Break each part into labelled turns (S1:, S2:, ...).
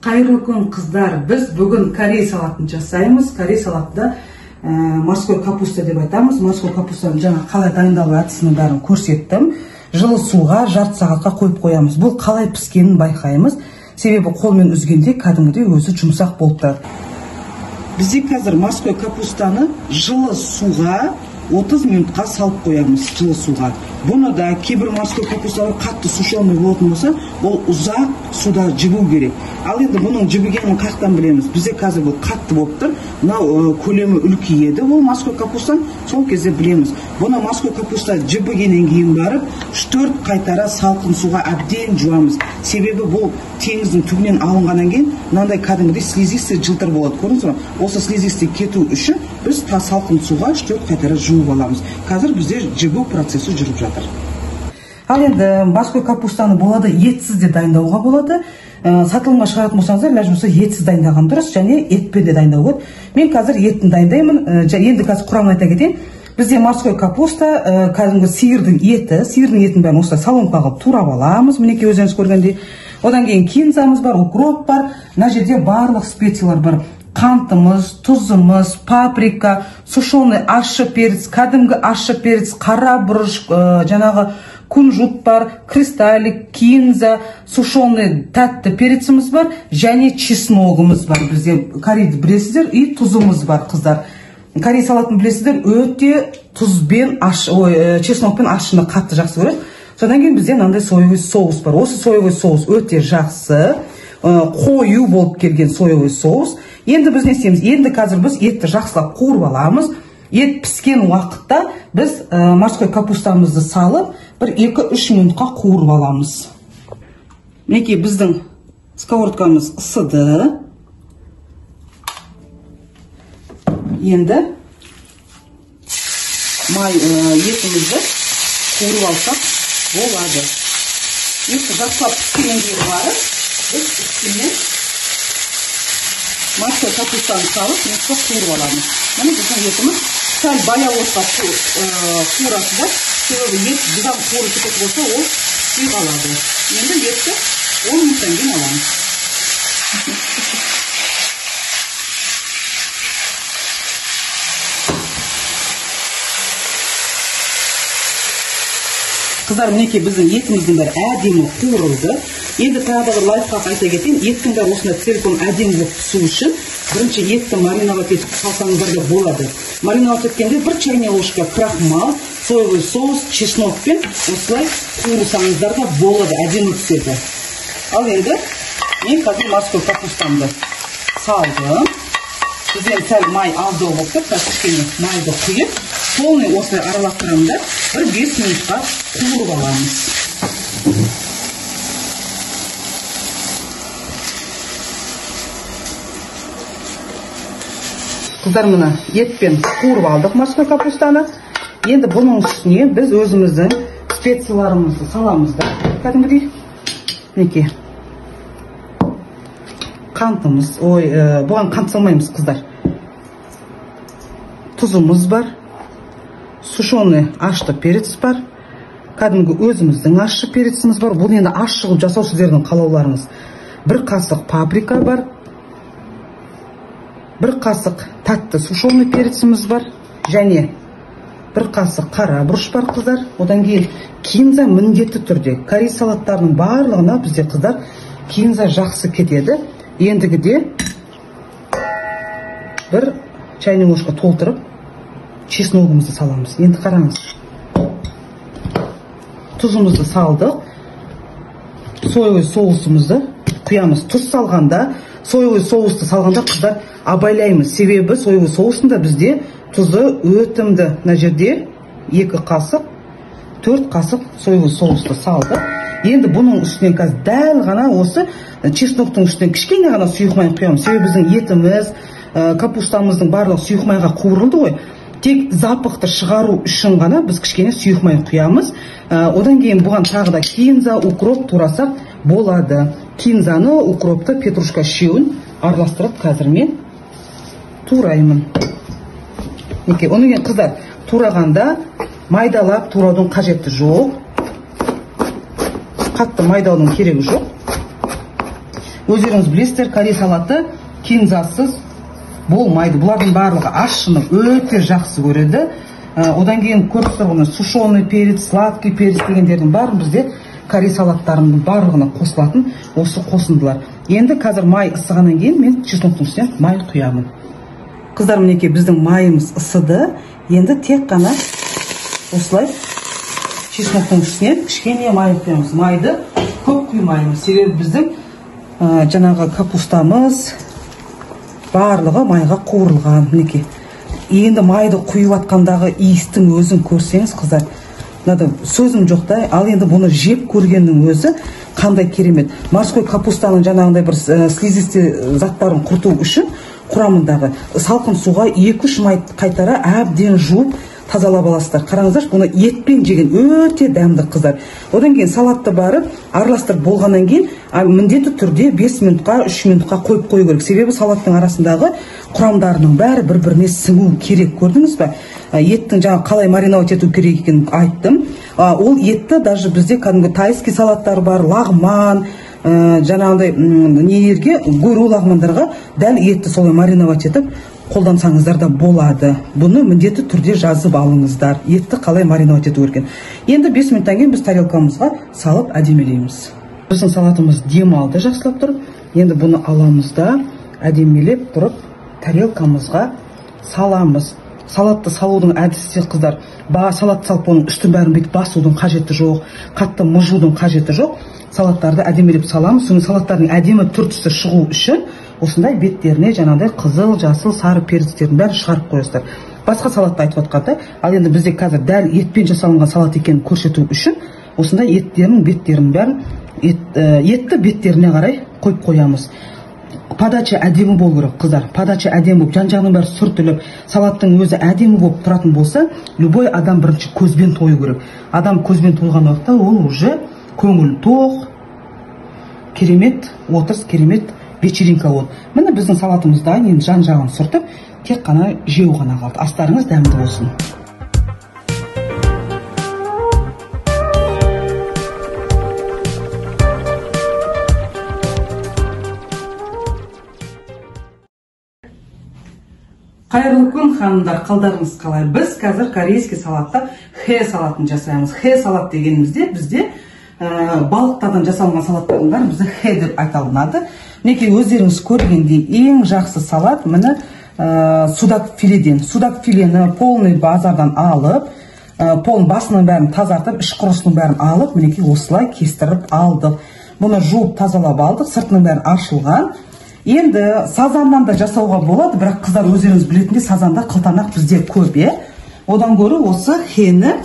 S1: Қайырлы күн, қыздар. Біз бүгін корей салатын жасаймыз. Корей салатында морской капуста деп айтамыз. Морской капустаның жаңа қалай дайындалу әдісінің бәрін көрсеттім. Жылы суға жарты сағатқа қойып қоямыз. Бұл қалай піскенін байқаймыз. Себебі қолмен үзгенде кәдімгідей өзі жұмсақ болып тұрады. Бізде қазір морской капустаны жылы суға 30 минутқа салып қоямыз, жылы суға. Бұны да кейбір морской капусталар қатты сушеный болатын болса, ол ұзақ суда жібу керек. Ал енді бұның жібігенін қаяқтан білеміз? Бізде қазір бұл қатты болып тұр. Мынау көлемі үлкейеді ол морской капустан, сол кезде білеміз. Бұны морской капуста жібігеннен кейін барып 3-4 қайтара салқын суға әбден жуамыз. Себебі бұл теңіздің түбінен алынғаннан кейін мынандай кәдімгідей слизистый жылтыр болады, көрдіңіз ба? Осы слизистый кету үшін біз салқын суға 3-4 қайтара жуып аламыз. Қазір бізде жібу процесі жүріп жатыр. Ал енді морской капустаны болады етсіз де дайындауға болады. Сатылымға шығаратын болсаңыздар, ләж болса етсіз дайындаған дұрыс, және етпен де дайындау болады. Мен қазір етін дайындаймын. Енді қазір құрамын айта кетейін. Бізде морской капуста, кәдімгі сиырдың еті, сиырдың етін бәрін осылай соломка қылып турап аламыз, мінекей өздеріңіз көргендей. Одан кейін кинзамыз бар, укроп бар, мына жерде барлық специялар бар. Қантымыз, тұзымыз, паприка, сушеный ащы перец, кәдімгі ащы перец, қара бұрыш, жаңағы кунжут бар, кристаллик, кинза, сушеный тәтті переціміз бар, және чесногымыз бар. Бізде корейді білесіздер, и тұзымыз бар, қыздар. Корей салатын білесіздер, өте тұзбен, чеснокпен ащыны қатты жақсы көреді. Содан кейін бізде мынандай соевый соус бар. Осы соевый соус өте жақсы, қою болып келген соевый соус. Енді біз не істейміз? Енді қазір біз етті жақсылап қуырып аламыз. Ет піскен уақытта біз морской капустамызды салып, бір 2-3 минутқа қуырып аламыз. Мінекей біздің сковородкамыз ысыды. Енді май етімізді қуырып алсақ болады. Етті жақсылап піскеннен кейін барып, біз үстіне морской капустаны салып, етті қуырып аламыз. Міне біздің етіміз сәл баяу отқа қуырасыздар, себебі ет бұдан қуырып кететін болса, ол күй қалады. Енді етті 10 минуттан кейін аламыз. Қыздар, мінекей біздің етіміздің бәрі әдемі қуырылды. Енді тағы да бір лайфхак айта кетейін. Еттің бәрі осындай целиком әдемі болып пісу үшін бірінші етті мариновать етіп салсаңыздар да болады. Мариновать еткенде бір чайная ложка крахмал, соевый соус, чеснокпен осылай қуырсаңыздар да болады, әдемі түседі. Ал енді мен қазір морской капустамды салдым. Бізден сәл май аздау болып тұр, қазір кішкене майды құйып, полный осылай араластырамын да бір 5 минутқа қуырып аламыз. Қыздар, мына етпен қуырып алдық морской капустаны. Енді бұның үстіне біз өзіміздің специяларымызды саламыз да, кәдімгідей. Мінекей қантымыз, бұған қант салмаймыз, қыздар. Тұзымыз бар, сушеный ащы перец бар, кәдімгі өзіміздің ащы переціміз бар. Бұл енді ащы қылып жасау сіздердің қалауларыңыз. Бір қасық паприка бар, бір қасық тәтті сушеный переціміз бар, және бір қасық қара бұрыш бар, қыздар. Одан кейін кинза міндетті түрде. Корей салаттарының барлығына бізде, қыздар, кинза жақсы кетеді. Ендігіде бір чайный ложка толтырып чесногымызды саламыз. Енді қараңыз, тұзымызды салдық, соевый соусымызды құямыз. Тұз салғанда, соевый соусты салғанда, қыздар, абайлаймыз. Себебі соевый соусында бізде тұзы өтімді. Мына жерде 2 қасық, 4 қасық соевый соусты салдық. Енді бұның үстінен қазір дәл ғана осы чесноктың үстінен кішкене ғана сұйық май құямыз. Себебі біздің етіміз, капустамыздың барлығы сұйық майға қуырылды ғой. Тек запақты шығару үшін ғана біз кішкене сұйық май құямыз. Одан кейін бұған тағы да кинза, укроп турасақ болады. Кинзаны, укропты, петрушка үшеуін араластырып қазір мен тураймын. Мінекей, одан кейін, қыздар, турағанда майдалап тураудың қажеті жоқ. Қатты майдаудың керегі жоқ. Өздеріңіз білесіздер, корей салаты кинзасыз болмайды. Бұлардың барлығы ащыны өте жақсы көреді. Одан кейін көріп тұрғаны сушеный перец, сладкий перец дегендердің бәрін бізде корей салаттарының барлығына қосылатын осы қосындылар. Енді қазір май ысығаннан кейін мен чесноктың үстіне май құямын. Қыздар, мінекей біздің майымыз ысыды. Енді тек қана осылай чесноктың үстіне кішкене май құямыз. Майды көп құймаймыз, себебі біздің жаңағы капустамыз барлығы майға қуырылған. Мінекей енді майды құйып атқандағы иістің өзін көрсеңіз, қыздар, мынада сөзім жоқ та. Ал енді бұны жеп көргеннің өзі қандай керемет. Морской капустаның жаңағындай бір слизистый заттарын құрту үшін құрамындағы салқын суға 2-3 май қайтара әбден жуып тазалап аласыздар. Қараңыздаршы, бұны етпен жеген өте дәмді, қыздар. Одан кейін салатты барып араластырып болғаннан кейін міндетті түрде 5 минутқа, 3 минутқа қойып қою керек. Себебі салаттың арасындағы құрамдарының бәрі бір-біріне сіңу керек. Көрдіңіз бе? Еттің жаңа қалай мариновать ету керек екенін айттым. Ол етті даже бізде кәдімгі тайский салаттар бар, лағман, жаңағындай нелерге, гөру лағмандарға дәл етті солай мариновать етіп қолдансаңыздар да болады. Бұны міндетті түрде жазып алыңыздар. Етті қалай мариновать ету керек. Енді 5 минуттан кейін біз тарелкамызға салып әдемелейміз. Біздің салатымыз демалды жақсылап тұрып. Енді бұны аламыз да әдемелеп тұрып тарелкамызға саламыз. Салатты салудың әдісі, қыздар, салат салып оның үстін бәрін бүйтіп басудың қажеті жоқ, қатты мыжудың қажеті жоқ. Салаттарды әдемелеп саламыз. Соның салаттардың әдемі түр-түсі шығу үшін осындай беттеріне жаңағыдай қызыл, жасыл, сары перцтердің бәрін шығарып қоясыздар. Басқа салатты айтып отқанда, ал енді бізде қазір дәл етпен жасалынған салат екенін көрсету үшін осындай еттерінің беттерінің бәрін етті беттеріне қарай қойып қоямыз. Подача әдемі болу керек, қыздар. Подача әдемі болып, жан-жағының бәрі сүртіліп, салаттың өзі әдемі болып тұратын болса, любой адам бірінші көзбен тою керек. Адам көзбен тойған уақытта ол уже көңіл тоқ, керемет отырыс, керемет вечеринка болды. Міне біздің салатымыз дайын, енді жан-жағын сүртіп, тек қана жеу ғана қалды. Астарыңыз дәмді болсын. Қайырлы күн, ханымдар, қалдарыңыз қалай? Біз қазір корейский салатта хэ салатын жасаймыз. Хэ салат дегенімізде бізде балықтардан жасалынған салаттардың бәрі бізде хэ деп аталынады. Мінекей өздеріңіз көргендей ең жақсы салат міне судак филеден. Судак филені полный базардан алып, полный басының бәрін тазартып, іш құрысының бәрін алып, мінекей осылай кестіріп алдық. Бұны жуып тазалап алдық, сыртының бәрі ашылған. Енді сазаннан да жасауға болады, бірақ қыздар өздеріңіз білетіндей сазанда қылтанақ бізде көп, е? Одан гөрі осы хені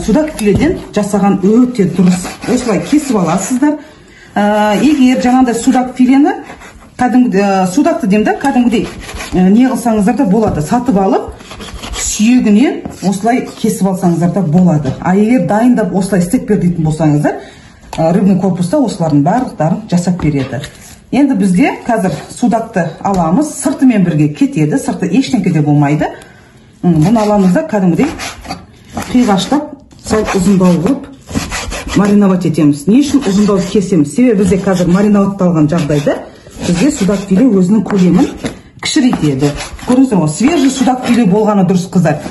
S1: судак филеден жасаған өте дұрыс. Осылай кесіп аласыздар. Егер жаңағыдай судак филені кәдімгі судакты деймін да, кәдімгідей не қылсаңыздар да болады. Сатып алып сүйегінен осылай кесіп алсаңыздар да болады. А егер дайындап осылай істеп бер дейтін болсаңыздар, рыбный корпуста осылардың барлықтарын жасап береді. Енді бізде қазір судакты аламыз, сыртымен бірге кетеді, сырты ештеңке де болмайды. Бұны аламыз да кәдімгідей қиғаштап, сәл ұзындау қылып мариновать етеміз. Не үшін ұзындау кесеміз? Себебі бізде қазір мариноватталған жағдайда бізде судак филе өзінің көлемін кішірейтеді. Көрдіңіздер ғой, свежий судак филе болғаны дұрыс, қыздар.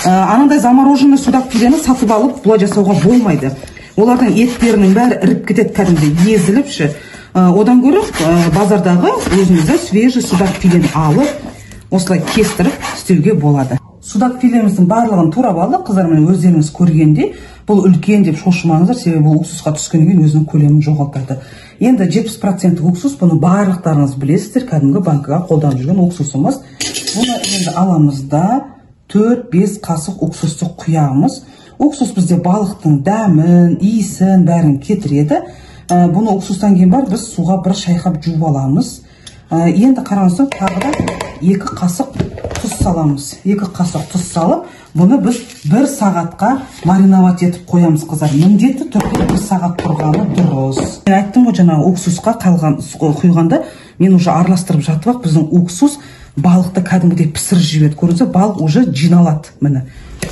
S1: Анандай замороженный судак филені сатып алып бұлай жасауға болмайды. Олардың еттерінің бәрі іріп кетеді кәдімгідей, езіліп ше. Одан гөрі базардағы өзімізді свежий судак филені алып, осылай кестіріп істеуге болады. Судак филеміздің барлығын турап алдық, қыздар, міне өздеріңіз көргендей. Бұл үлкен деп шошымаңыздар, себебі бұл уксусқа түскеннен кейін өзінің көлемін жоғалтады. Енді 70% уксус, бұны барлықтарыңыз білесіздер, кәдімгі банкаға қолданып жүрген уксусымыз. Бұны енді аламыз да 4-5 қасық уксусты құямыз. Уксус бізде балықтың дәмін, иісін бәрін кетіреді. Бұны уксустан кейін бар біз суға бір шайқап жуып аламыз. Енді қараңыздар, тағы да 2 қасық тұз саламыз. 2 қасық тұз салып, бұны біз 1 сағатқа мариновать етіп қоямыз, қыздар. Міндетті түрде 1 сағат тұрғаны дұрыс. Мен айттым ғой, жаңағы уксусқа қалған құйғанда мен уже араластырып жатып ақ біздің уксус балықты кәдімгідей пісіріп жібереді. Көрдіңіз бе, балық уже жиналады. Міне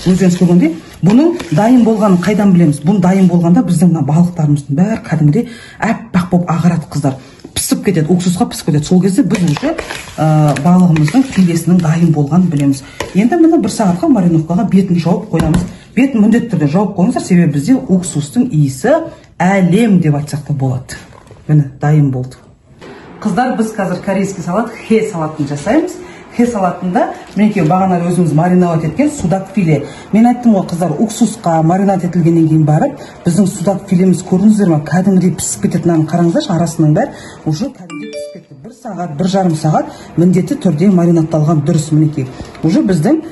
S1: өздеріңіз көргендей, бұның дайын болғанын қайдан білеміз? Бұның дайын болғанда біздің мына балықтарымыздың бәрі кәдімгідей аппақ болып ағарады, қыздар. пісіп кетеді, уксусқа пісіп кетеді. Сол кезде біз уже балығымыздың филесінің дайын болғанын білеміз. Енді міне 1 сағатқа мариновкаға бетін жауып қоямыз. Бетін міндетті түрде жауып қойыңыздар, себебі бізде уксустың иісі әлем деп айтсақ та болады. Міне дайын болды. Қыздар, біз қазір корейский салат, хе салатын жасаймыз. Хе салатында мінекей бағана өзіміз мариновать еткен судак филе. Мен айттым ғой, қыздар, уксусқа маринад етілгеннен кейін барып біздің судак филеміз, көрдіңіздер ме, кәдімгідей пісіп кетеді. Мынаны қараңыздаршы, арасының бәрі уже кәдімгідей пісіп кетті. 1 сағат, 1,5 сағат міндетті түрде маринадталған дұрыс. Мінекей уже біздің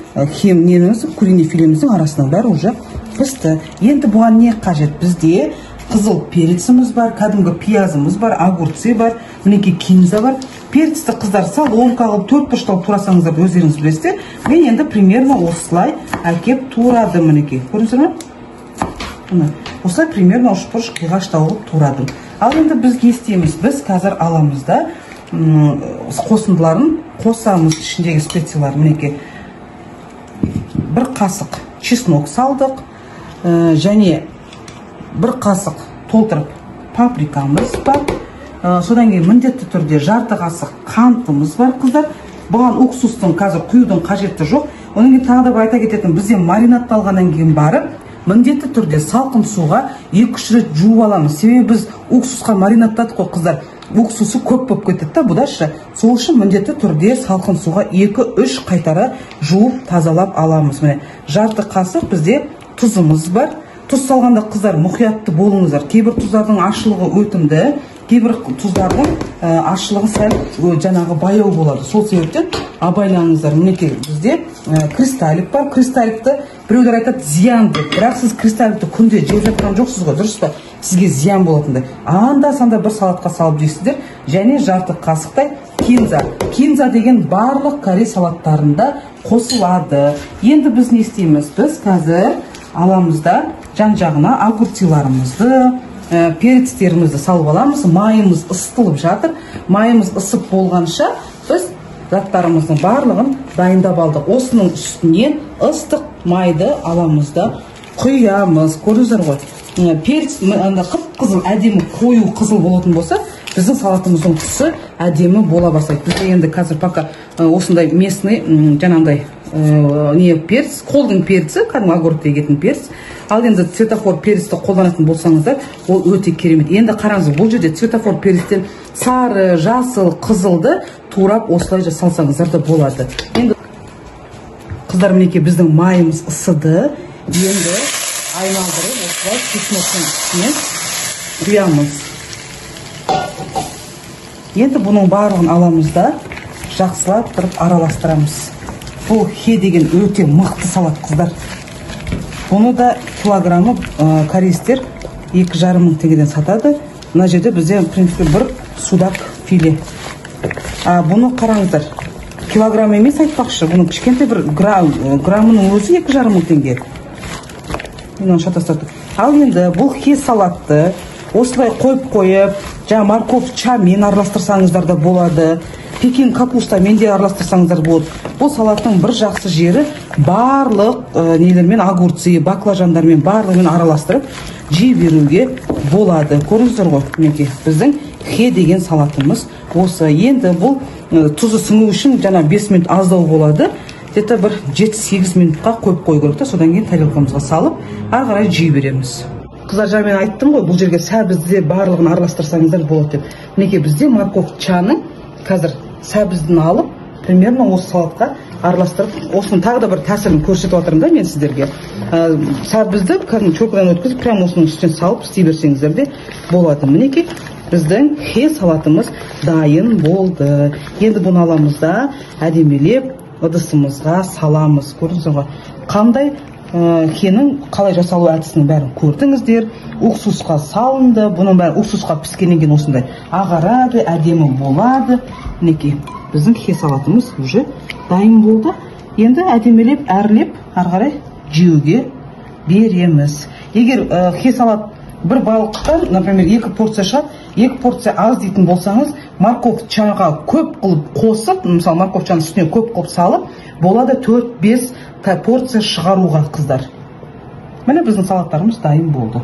S1: неміз, куриный филеміздің арасының бәрі уже пісті. Енді бұған не қажет? Бізде қызыл переціміз бар, кәдімгі пиязымыз бар, огурцы бар, мінекей кинза бар. Перецті, қыздар, соломка қылып 4 бұрышталып турасаңыздар өздеріңіз білесіздер. Мен енді примерно осылай әкеп турадым, мінекей. Көрдіңіздер ме? Міне, осылай примерно үшбұрыш қиғаштау қылып турадым. Ал енді біз не істейміз? Біз қазір аламыз да, қосындыларын қосамыз, ішіндегі специялар. Мінекей 1 қасық чеснок салдық, және 1 қасық толтырып паприкамыз бар. Содан кейін міндетті түрде жарты қасық қантымыз бар, қыздар. Бұған уксустың қазір құюдың қажеті жоқ. Одан кейін тағы да бір айта кететін, бізде маринадталғаннан кейін барып міндетті түрде салқын суға 2-3 рет жуып аламыз. Себебі біз уксусқа маринадтадық қой, қыздар. Уксусы көп болып кетеді да, бұдашы. Сол үшін міндетті түрде салқын суға 2-3 қайтара жуып тазалап аламыз. Міне жарты қасық бізде тұзымыз бар. Тұз салғанда, қыздар, мұқиятты болыңыздар. Кейбір тұздардың ашылығы өтімді, кейбір тұздардың ашылығы сәл жаңағы баяу болады. Сол себептен абайлаңыздар. Мінекей бізде кристаллик бар. Кристалликті біреулер айтады зиян деп. Бірақ сіз кристалликті күнде жеп жатқан жоқсыз ғой, дұрыс па? Сізге зиян болатындай. Анда-санда бір салатқа салып жейсіздер. Және жарты қасықтай кинза. Кинза деген барлық корей салаттарында қосылады. Енді біз не істейміз? Біз қазір аламыз да жан жағына огурциларымызды, перецтерімізді салып аламыз. Майымыз ысытылып жатыр. Майымыз ысып болғанша біз заттарымыздың барлығын дайындап алдық. Осының үстінен ыстық майды аламыз да құямыз. Көрдіңіздер ғой, перец қып-қызыл, әдемі қою қызыл болатын болса, біздің салатымыздың түсі әдемі бола бастайды. Бізде енді қазір пока осындай местный жаңағындай не перец, қолдың перці, кәдімгі огородта егетін перец. Ал енді цветофор перецті қолданатын болсаңыздар, ол өте керемет. Енді қараңыз, бұл жерде цветофор перецтен сары, жасыл, қызылды турап осылай салсаңыздар да болады. Енді қыздар, мінекей біздің майымыз ысыды. Енді айналдырып осылай чесноктың үстінен құямыз. Енді бұның барлығын аламыз да жақсылап тұрып араластырамыз. Бұл хе деген өте мықты салат, қыздар. Бұны да килограммы корейстер 2,5 мың теңгеден сатады. Мына жерде бізде, в принципе, бір судак филе. Бұны қараңыздар, килограмм емес айтпақшы, бұның кішкентай бір граммының өзі 2,5 мың теңге. Мен оны шатастырдым. Ал енді бұл хе салатты осылай қойып-қойып, жаңа морковчамен араластырсаңыздар да болады. Пекин капустамен де араластырсаңыздар болады. Бұл салаттың бір жақсы жері, барлық нелермен, огурцы, баклажандармен барлығымен араластырып жей беруге болады. Көрдіңіздер ғой, мінекей біздің хе деген салатымыз осы. Енді бұл тұзы сіңу үшін жаңа 5 минут аздау болады. Где-то бір 7-8 минутқа қойып қою керек та, содан кейін тарелкамызға салып ары қарай жей береміз. Қыздар, жаңа мен айттым ғой, бұл жерге сәбізді барлығын араластырсаңыздар болады деп. Мінекей бізде морковчаның қазір сәбізін алып, примерно осы салатқа араластырып, осының тағы да бір тәсілін көрсетіп жатырмын да мен сіздерге. Сәбізді кәдімгі теркадан өткізіп, прямо осының үстінен салып істей берсеңіздер де болады. Мінекей біздің хе салатымыз дайын болды. Енді бұны аламыз да әдемілеп ыдысымызға саламыз. Көрдіңіздер ғой, қандай хенің қалай жасалу әдісінің бәрін көрдіңіздер. Уксусқа салынды. Бұның бәрі уксусқа піскеннен кейін осындай ағарады, әдемі болады. Мінекей біздің хе салатымыз уже дайын болды. Енді әдемілеп, әрлеп ары қарай жеуге береміз. Егер хе салат бір балықтан, например, 2 порция шығады, 2 порция аз дейтін болсаңыз, морковчаға көп қылып қосып, мысалы морковчаның үстіне көп қылып салып, болады 4-5 порция шығаруға, қыздар. Міне біздің салаттарымыз дайын болды.